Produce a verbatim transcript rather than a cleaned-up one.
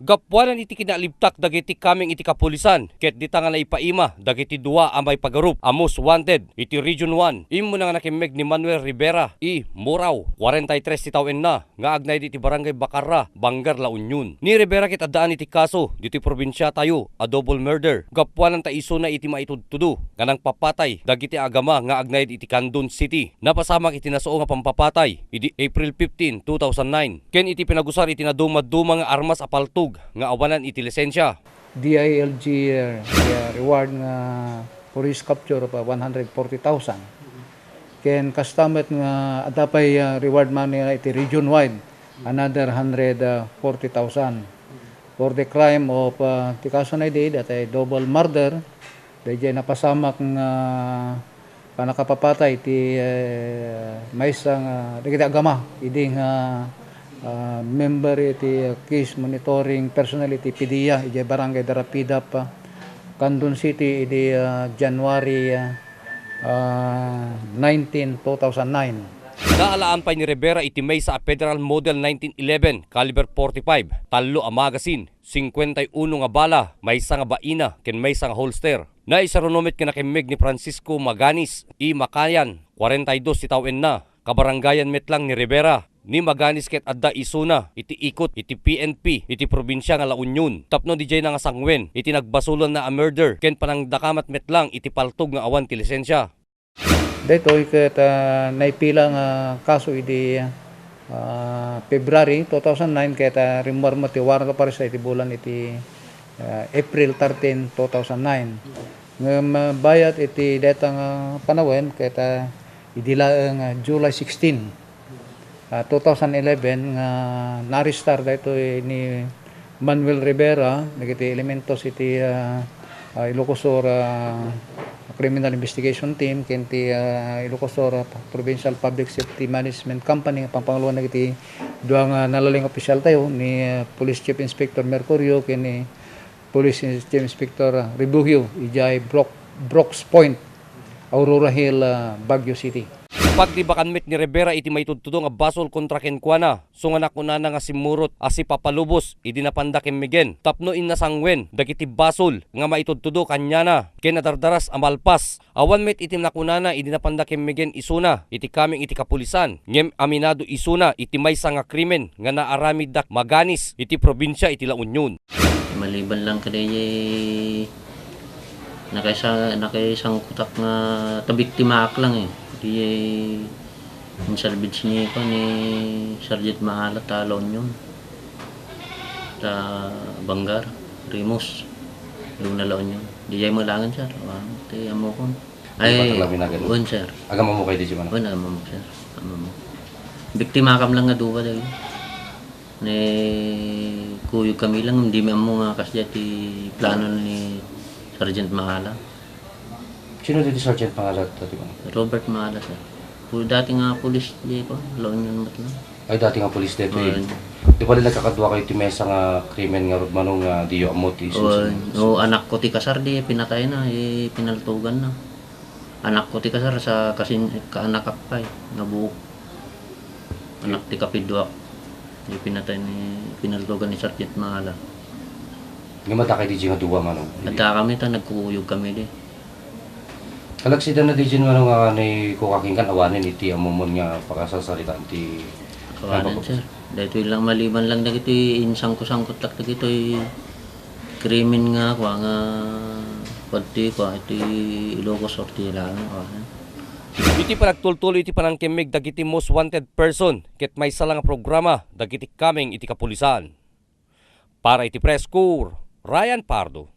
Gapuanan iti kinalibtak dagiti kameng iti kapulisan, ket dita nga naipaima dagiti dua a maipagarup a most wanted iti Region one, immuna nga nakimmeg ni Manuel Rivera E. Murao, kwarenta y tres ti tawenna, nga agnaed iti Barangay Bacarra, Bangar, La Union. Ni Rivera ket addaan iti kaso ditoy probinsiatayo a double murder, gapuanan ta isuna iti maitudtudo nga nangpapatay dagiti agama nga agnaed iti Candon City. Napasamak iti nasao nga pampapatay idi April fifteen, two thousand nine, ken iti pinagusar iti nadumaduma nga armas a paltog nga awanan iti lisensia. D I L G, uh, reward nga for his capture of, uh, one hundred forty thousand. Ken kasta met nga adda pay, uh, reward money nga iti region-wide, another hundred forty thousand. For the crime of, uh, ti kaso na idi, datay double murder, daydiay napasamak nga pannakapapatay ti, eh, maysa nga dagiti agama idi nga, ah, member iti case monitoring personnel iti PDEA idiay Barangay Darapidap, ah, Candon City idi, ah, January, ah, ah, nineteen, two thousand nine. Naalaan pay ni Rivera iti maysa a Federal Model nineteen eleven caliber forty-five, tallo a magazine, singkuenta y uno nga bala, maysa nga baina, ken maysa nga holster. Naisaruno met nga nakimmeg ni Francisco Maganis E. Makayan, kwarenta y dos ti tawenna, kabarangayan met lang ni Rivera. Ni Maganis ket adda isuna iti ikot iti P N P iti probinsia nga La Union tapno dijayna nga sanguen iti nagbasolanna a murder ken panangdakamat met lang iti paltog nga awan ti lisensia. Daytoy ket, ah, naipila nga kaso idi, ah, February two thousand nine ket, ah, rimmuar met ti warrant of arrest iti bulan iti, ah, April thirteen, two thousand nine. Ngem, ah, bayat iti dayta nga panawen ket, ah, idi laeng, ah, July sixteen, ah, two thousand eleven nga naarestar daytoy ni Manuel Rivera dagiti elementos iti, ah, ah, Ilocos Sur, ah, Criminal Investigation Team ken ti, ah, Ilocos Sur, ah, Provincial Public Safety Management Company nga pangpanguloan dagiti dua nga nalaing opisyaltayo ni, ah, Police Chief Inspector Mercurio ken ni Police Chief Inspector, ah, Refugio idiay Brock-, Brooks Point, Aurora Hill, ah, Baguio City. Pagribakan met ni Rivera iti maitudtudo nga basol kontra kenkuana, so nga nakunana nga simmurot a sipapalubos idi napanda kemmegen tapno innasanguen dagiti basol nga maitudtudo kaniana ken nadardaras a malpas. Awan met iti nakunana idi napanda kemmegen isuna iti kameng iti kapulisan, ngem aminado isuna iti maysa nga krimen nga naaramidda Maganis iti probinsia iti La Union. Maliban lang kadaydiay nakaisa-, nakaisangkutak nga tabiktimaak lang, eh. Diay insalvage ni, kuan, ni Sergeant Mahala ta La Union. Ta Bangar, Rimus, Luna, La Union. Diay met laengen, sir. Ah, ti ammokon. Ay, patang labi na ganun. Wen, sir. Agam-ammok kayo di, Jimano? Wen, agam-ammok, sir. Agam-ammok. Biktimakam lang nga dua, dagiti. Nakuyogkami lang, dimi ammo nga kasdiay ti plano ni Sergeant Mahala. Sino ti Sergeant Mahala, Tati Mang? Robert Mahala, sir. Pu-, dati nga pulis di ko, La Union met lang. Ay, dati nga pulis dito, eh. Wen. Di bali nagkakadua kayo ti maysa nga krimen nga rugmano nga diyo ammo ti isusunod? Wen. O, anak ko ti kasar di, pinatay na, eh, pinaltugan na. Anak ko ti kasar sa kasin-, kaanakak pay, nga buok. Anak ti kapidduak. Di pinatay ni, pinaltugan ni Sergeant Mahala. Nga madakay di nga dua, Manong? Adda kami ta, nagkukuyog kami di. Kalaksidan na di, Manong, nga ni kukaking kan awanen iti ammomon nga pakasasaritaan ti Awanen, sir. Daytoy lang, maliban lang dagiti insangko-sangkot tak dagitoy krimen nga, kua, nga pagti, kua, iti Ilocos Sur ti laeng, kua. Iti panagtultuloy iti panangkemmeg dagiti most wanted person ket maysa la nga programa dagiti kameng iti kapulisan. Para iti Press Corps, Ryan Pardo.